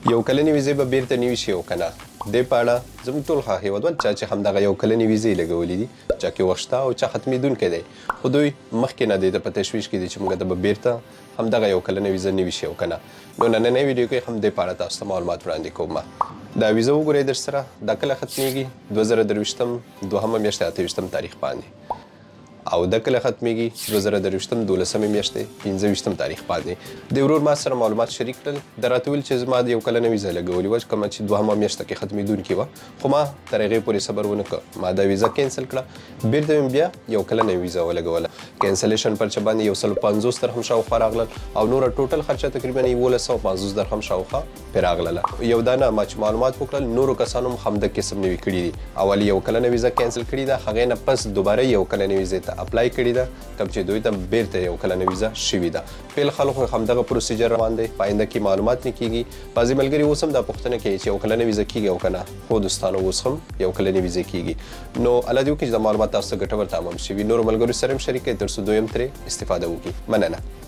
یو کلنې ویزې به بیرته نیوي شي او که نه؟ دې په اړه زموږ ټول ښه هېوادوال چا چې همدغه یو کلنې ویزې لګولې دي، چا کې وخت شته او چا ختمېدونکی دی، خو دوی مخکې نه دې ته په تشویش کې دي چې موږ ته به بیرته همدغه یو کلنه ویزه نوي شي او که نه. نو نننۍ ویډیو کې هم دې په اړه تاسو ته معلومات وړاندې کوم. دا ویزه وګورئ در سره، دا کله ختمېږي؟ 2023 دوهمه میاشتې 28 تاریخ باندې، او دا کله ختمېږي؟ 2023 دولسمې میاشتې 25 تاریخ باندې. د ورور ما سره معلومات شریک کړل، دا راته ویل چې زما د یو کلنه ویزه لګولې وه کومه چې دوهمه میاشته کې ختمېدونکې وه، خو ما تر هغې پورې صبر ونه کړ، ما دا ویزه کینسل کړه، بیرته مې بیا یو کلنه ویزه ولګوله. کینسلیشن پرچه باندې 150 درهم شاوخوا راغلل او نوره ټوټل خرچه تقریبا 1150 درهم شاوخوا پرې راغلله. یو دانه ما چې معلومات وکړل، نورو کسانو هم همدا قسم نوي کړي دي. اول یو کلنه ویزه کینسل کړې ده، هغې نه پس دوباره یو کلنې ویزې ته اپلای کړې ده، کوم چې دوی ته بیرته یو کلنه ویزه شوې ده. پیل خلکو همدغه پروسیجر روان دی، په آینده کې معلومات نه کیږي. بعضې ملګري اوس هم دا پوښتنه کوي چې یو کلنه ویزه کیږي او که نه؟ خو دوستانو اوس هم یو کلنې ویزې کیږي. نو الله دې وکړي چې دا معلومات تاسو ته ګټور تمام شي، نورو ملګرو سره هم شریک کړئ تر څو دوی هم ترې استفاده وکړي. مننه.